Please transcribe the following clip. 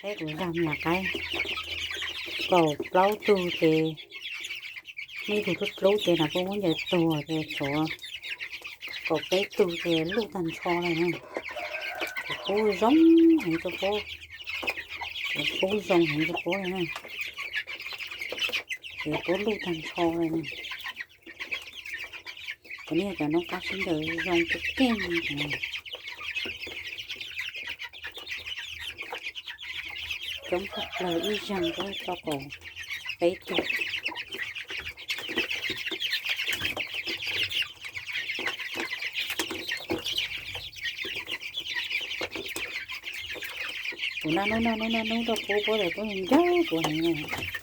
Peb kuv zag me nyuam qaib kaum plaub tug ces, ib tug dub dlub ces no puab muab ncaws tuag ces tshuav kaum peb tug ces luj tag nrho lawm na. Kuv pub zoo heev rau puab, kuv pub zoo heev rau puab li na, ces puab luj tag nrho li na. Kuv niag cov noob qab sib ncaws zoo kawg keej. Coob tshaj plaws ib zaug puab tau kaum peb tug. Kuv naj nub naj nub naj nub rau puab, puab tas puab ncawg kuv heev na.